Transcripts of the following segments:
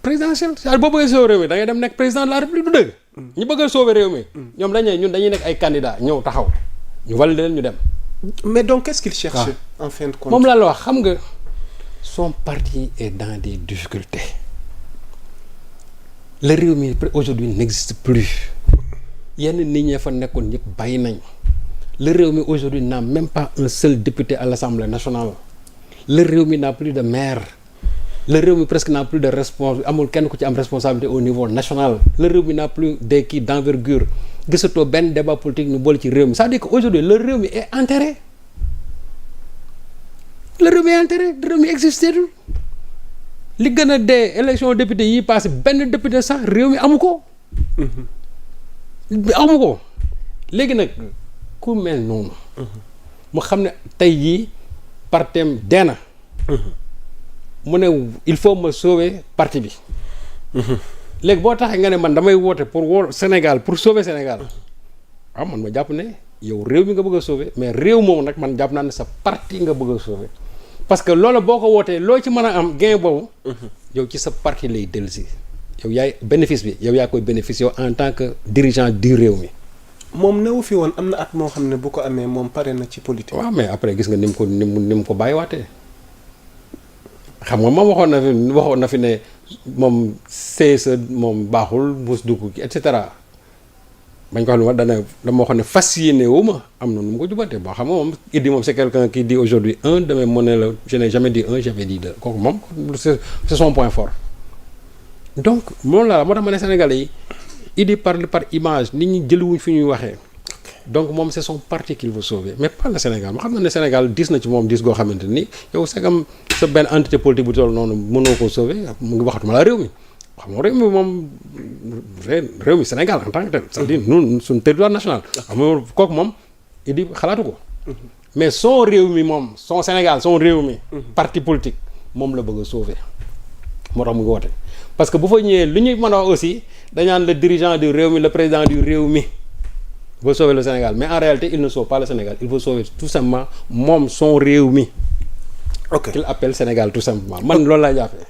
présidentielle c'est-à-dire boo bëggee sauver réew mi da ngay dem nekk président de la république du dëgg. ñu bëgg a sauver réew mi. ñoom ñun dañuy nekk ay candidats ñëw taxaw ñu valider leen ñu dem. mais donc qu'est-ce qu'il cherche en fin de compte. moom laa la wax xam nga son parti est dans des difficultés le réew mi aujourd'hui n'existe plus yenn nit ñi fa nekkoon ñëpp bàyyi nañ le réew mi aujourd'hui n'a même pas un seul député à l'Assemblée nationale le réew mi n'a plus de maire le réew mi presque n'a plus de responsable amul kenn ku ci am responsabilité au niveau national le réew mi n'a plus des kii d'envergure gisatoo benn débat politique ñu boole ci réew mi c'est-à-dire que aujourd'hui le réew mi est enterré le réew mi est enterré le réew mi existé li gën a dee élection député yi passé benn député sax réew mi amu ko amu ko léegi nag ku mel noonu mu xam ne tey jii partem dee na mu ne il faut ma sauver parti bi léegi boo taxee nga ne man damay woote pour woo Sénégal pour sauver Sénégal waaw man ma jàpp ne yow réew mi nga bëgg a sauver mais réew moom nag man jàpp naa ne sa parti nga bëgg a sauver parce que loolu boo ko wootee loo ci mën a am gain boobu yow ci sa parti lay dellusi yow yaay bénéfice bi yow yaa koy bénéfice yow en tant que dirigeant du réew mi. moom newu fi woon am na at moo xam ne bu ko amee moom pare na ci politique. waaw mais après gis nga ni mu ko bàyyiwaatee xam nga moom waxoon na fi ne moom CSE moom baaxul mos dugg et cetera bañ ko xam ne dama waxoon ne fas yéene wu ma am na nu mu ko jubante bon xam nga moom Idy moom c'est quelqu'un qui dit aujourd'hui un demain mu ne la je n'ai jamais dit un j'avais dit deux kooku moom c'est son point fort donc moom la moo tax ma ne Sénégalais yi Idy parle par image nit ñi jëliwuñ fi ñuy waxee donc moom c'est son parti qu'il veut sauver mais pas le Sénégal ma xam na ne Sénégal dis na ci moom dis goo xamante ni yow segam sa benn entité politique bu toll noonu mënoo koo sauver mu ngi waxatuma la réew mi xam nga réew mi moom réew mi Sénégal en tant que tel c'est-à-dire ñun suñu territoire national xam nga kooku moom Idy xalaatu ko mais son réew mi moom son Sénégal son réew mi parti politique moom la bëgg a sauver moo tax mu ngi woote parce que bu fa ñëwee lu ñuy mën a wax aussi dañaan le dirigeant du réew mi le président du réew mi veut sauver le Sénégal mais en réalité il ne sauve pas le Sénégal il veut sauver tout simplement moom son réew mi ok qu'il appelle Sénégal tout simplement man loolu laa jàppee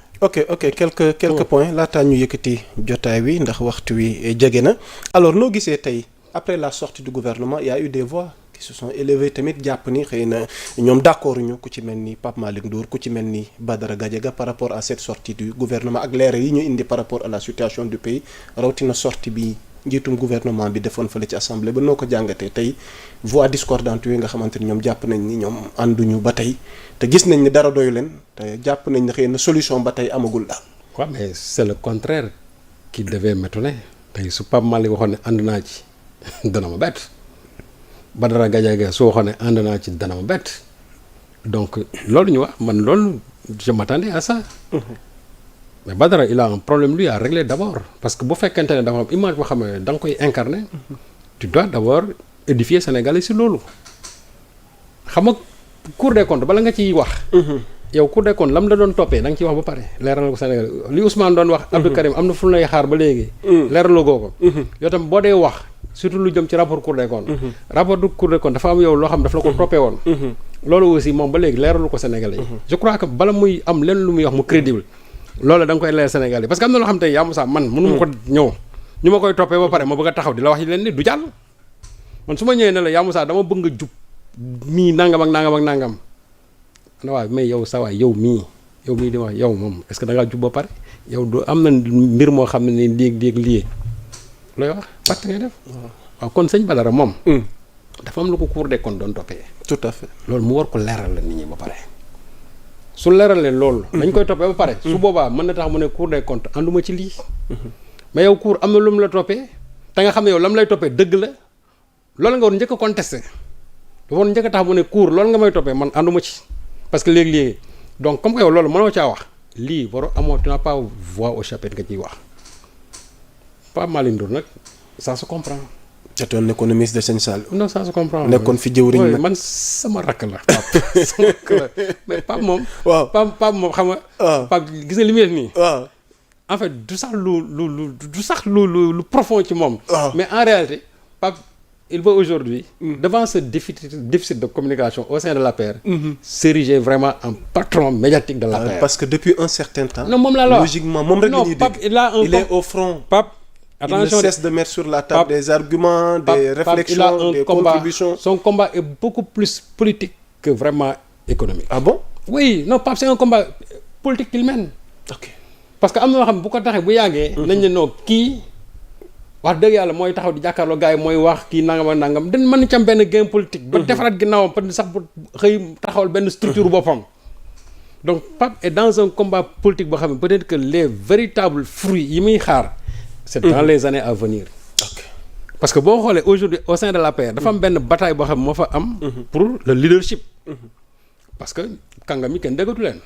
ok quelques points laataa ñu yëkkati jotaay wi ndax waxtu wi jege na alors noo gisee tey après la sortie du gouvernement il y a eu des voix qui se sont élevées tamit jàpp ni xëy na ñoom d'accord ñu ku ci mel ni Pape Malick Ndour ku ci mel ni Badara Gadiaga par rapport à cette sortie du gouvernement ak leeral yi ñu indi par rapport à la situation du pays rawatina sortie bi njiitum gouvernement bi defoon fële ci assemblée ba noo ko jàngatee tey voix discordantes yooyu nga xamante ni ñoom jàpp nañ ni ñoom ànduñu ba tey te gis nañ ni dara doyu leen te jàpp nañ ne xëy na solution ba tey amagul daal. waaw mais c'est le contraire qui devait m'étonner tey su Pape Malick waxoon ne ànd naa ci dana ma bett Badara Gadiaga su waxoon ne ànd naa ci dana ma bett donc loolu ñu wax man loolu je m'attendais à ça. mais Badara il a un problème lui à régler d'abord parce que bu fekkente ne dafa am image boo xam ne da nga koy incarner tu dois d'abord édifier Sénégalais si loolu xam nga Cour des comptes bala nga ciy wax. yow Cour des comptes lam la doon toppee da nga ciy wax ba pare leeral ko Sénégal li Ousmane doon wax. Abdou Karim am na fu lay xaar ba léegi. leeraloo ko. yow tam boo dee wax surtout lu jëm ci rapport Cour des comptes. rapport du Cour des comptes dafa am yow loo xam daf la ko toppee woon. loolu aussi moom ba léegi leeralu ko Sénégalais yi. je crois que bala muy am lenn lu muy wax mu crédible. loolu da nga koy leer Sénégal yi parce que am na loo xam tey yaa Moussa man mënu ma ko ñëw ñu ma koy toppee ba pare ma bëgg a taxaw di la wax yi leen ni du jàll man su ma ñëwee ne la yaa Moussa dama bëgg nga jub mii nangam ak nangam ak nangam na waaw mais yow sa waay yow mii di wax yow moom est-ce que da ngaa jub ba pare yow du am na mbir moo xam ne ni léeg-léeg lii looy wax pàtt ngay def waaw kon sëñ Badara moom dafa am lu ko Cour des comptes doon toppee tout à fait loolu mu war ko leeral la nit ñi ba pare su leeralee loolu dañ koy toppee ba pare su boobaa mën na tax mu ne Cour des comptes ànduma ci lii mais yow Cour am na lu mu la toppee te nga xam ne yow lam lay toppee dëgg la loolu nga war njëkk a contesté dafa war njëkk a tax mu ne Cour loolu nga may toppee man ànduma ci parce que léegi-léegi donc comme que yow loolu mënoo caa wax lii waroo amoo tu n'as pas voix au chapitre nga ciy wax Pape Malick Ndour nag ça se comprend c'était un économiste de Sëñ Saliou. non ça se comprend. nekkoon fi jëwriñ nag man sama rakk la. Pape sama rakk la mais Pape moom. waaw Pape moom xam nga. waaw Pape gis nga li muy def nii. waaw en fait du sax lu profond ci moom. waaw mais en réalité Pape il veut aujourd'hui devant ce déficit de communication au sein de l'APR s'ériger vraiment en patron médiatique de l'APR. Parce que depuis un certain temps. Non moom laa la wax logiquement moom rek la ñuy Pape dégg. il est au front. Pape Il ne attention cesse de mettre sur la table des arguments, des réflexions, des contributions. Son combat est beaucoup plus politique que vraiment économique. Ah bon? Oui, non, Pape, c'est un combat politique qu'il mène. Ok. Parce que am na loo xam bu ko taxee bu yàggee. nañ ne non kii wax dëgg yàlla mooy taxaw di jàkkaarloo gars yi mooy wax kii nangam ak nangam dañ mën ci am benn gain politique. ba defaraat ginnaawam peut-être sax bu xëy taxawal benn structure boppam. Donc Pape est dans un combat politique boo xam ne peut-être que les véritables fruits yi muy xaar. c'est dans les années à venir. Ok. Parce que boo xoolee aujourd'hui au sein de l'APR dafa am benn bataille boo xam ne moo fa am. pour le leadership. parce que kàngam yi kenn déggatu leen.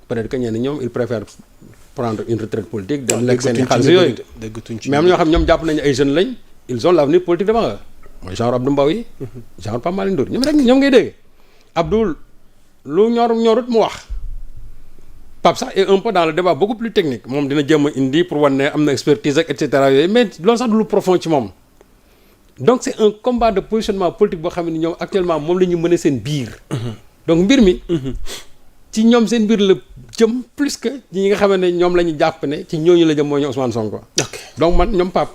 peut-être que ñenn ñoom ils préfèrent prendre une retraite politique. dem lekk seen i xaalis yooyu. mais am ñoo xam ñoom jàpp nañu ay jeunes lañ. ils ont l'avenir politique devant eux. mooy genre Abdou Mbow yi. genre Pape Malick Ndour ñoom ngay dégg. Abdoul lu ñorut mu wax. Pape sax est un peu dans le débat beaucoup plus technique moom dina jéem a indi pour wane ne am na expertise ak et cetera yooyu mais loolu sax du lu profond ci moom. donc c'est un combat de positionnement politique boo xam ne ñoom actuellement moom la ñu mën a seen biir. donc mbir mi. ci ñoom seen biir la jëm plus que ñi nga xam ne ñoom la ñu jàpp ne ci ñooñu la jëm mooy ñu Ousmane Sonko. donc man ñoom Pape.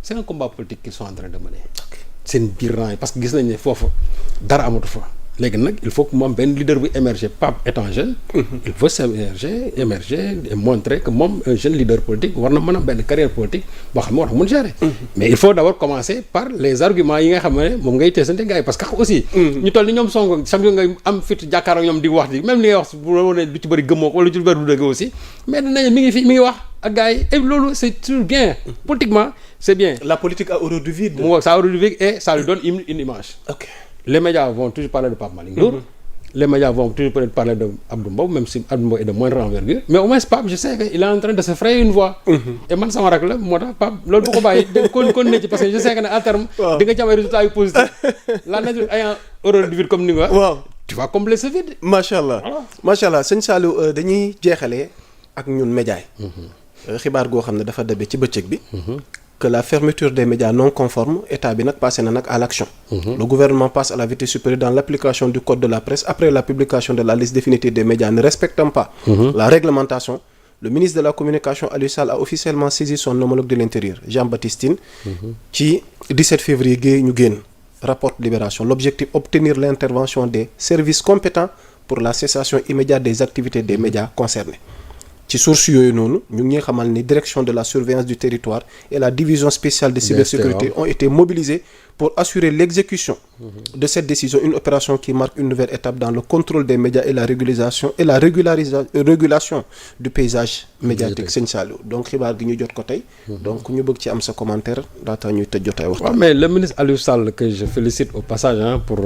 c'est un combat politique qu'ils sont en train de mener. seen biir rang yi parce que gis nañ ne foofu dara amatu fa. léegi nag il faut que moom benn leader bu émerger Pape étant jeune. il faut s'émerger émerger et montrer que moom un jeune leader politique war na mën a benn carrière politique boo xam ne war na mën gérer. mais il faut d'abord commencer par les arguments yi nga xam ne moom ngay teesante gars yi parce que aussi. ñu toll ni ñoom Sonko chaque jour ngay am fit jàkkaarloo ñoom di wax di même li ngay wax bu la lu ci bëri gëmmoo ko wala lu ci bëri du dëgg aussi mais dinañ mi ngi fi mi ngi wax ak gars yi et loolu c'est toujours bien politiquement c'est bien. La politique a horreur du vide. Ça a horreur du vide et ça lui donne une image. Ok. Les médias vont toujours parler de Pape Malick Ndour. Les médias vont toujours peut-être parler de Abdou Mbow même si Abdou Mbow est de moindre envergure mais au moins Pape je sais que il est en train de se frayer une voie. et man sama rak la moo tax Pape loolu bu ko bàyyi kon ne ci parce que je sais que ne à terme. di nga ci am ay résultats yu positifs. la nature ayant horreur du vide comme ni nga wax. waaw tu vas combler ce vide. macha allah macha allah sëñ Saliou dañuy jeexalee ak ñun médias yi. xibaar goo xam ne dafa dabe ci bëccëg bi. que la fermeture des médias non conformes état bi nag passé na nag à l'action. Le gouvernement passe à la vitesse supérieure dans l'application du code de la presse après la publication de la liste définitive des médias ne respectant pas la réglementation. Le ministre de la communication Aliou Sall a officiellement saisi son homologue de l'intérieur Jean-Baptiste Tine ci 17 février gi ñu génn rapport Libération. L'objectif obtenir l'intervention des services compétents pour la cessation immédiate des activités des médias concernés. ci source yooyu noonu ñu ngi xamal ni direction de la surveillance du territoire et la division spéciale de cybersécurité ont été mobilisés pour assurer l'exécution de cette décision, une opération qui marque une nouvelle étape dans le contrôle des médias et la régulation du paysage médiatique. Sëñ Saliou donc xibaar gi ñu jot ko tey. donc ñu bëgg ci am sa commentaire laata ñuy tëj jotaay waxtaan. mais le ministre Aliou Sall que je félicite au passage pour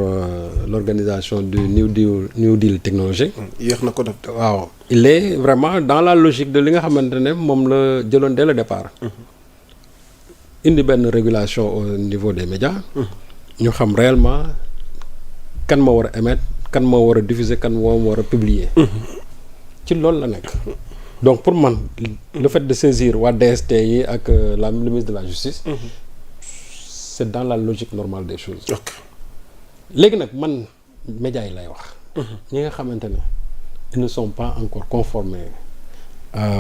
l'organisation du New Deal technologique. yéex na ko def. waaw il est vraiment dans la logique de li nga xamante ne moom la jëloon dès le départ. indi benn régulation au niveau des médias. ñu xam réellement kan moo war a émettre kan moo war a diffuser kan moo war a publier. ci loolu la nekk. donc pour man le fait de saisir waa DST yi ak le ministre de la justice. c'est dans la logique normale des choses. léegi nag man médias yi lay wax. ñi nga xamante ne ils ne sont pas encore conformés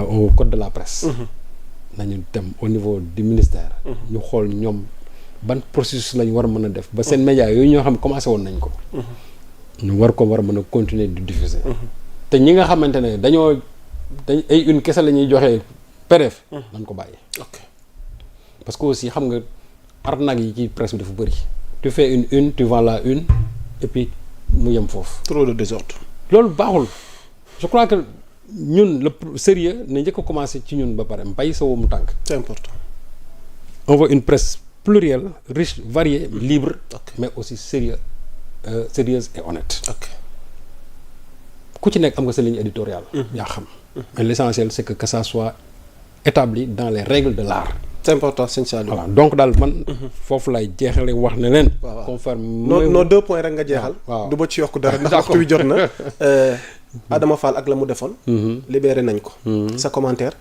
au code de la presse. nañu dem au niveau du ministère. ñu xool ñoom ban processus lañ war a mën a def ba seen médias yooyu ñoo xam commencé woon nañ ko. ñu war a mën a continuer di diffuser. te ñi nga xamante ne dañ ay une kese la ñuy joxe PDF. nañ ko bàyyi. parce que aussi xam nga arnaque yi ci presse bi dafa bëri. tu fais une tu vends la une et puis mu yem foofu. trop de désordre. loolu baaxul je crois que. ñun le sérieux na njëkk a commencé ci ñun ba pare mbay sa woomu tànk. C'est important. On veut une presse plurielle riche variée libre. mais aussi sérieuse et honnête. ku ci nekk am nga sa ligne éditoriale. yaa xam. mais l'essentiel c'est que ça soit établi dans les règles de l'art. C'est important sëñ Saliou. voilà donc daal man. foofu lay jeexale wax ne leen. confirme non 2 points rek nga jeexal. waaw du ba ci yokk dara ndax waxtu wi jot na. Adama Fall ak la mu defoon. libéré nañ ko. sa commentaire.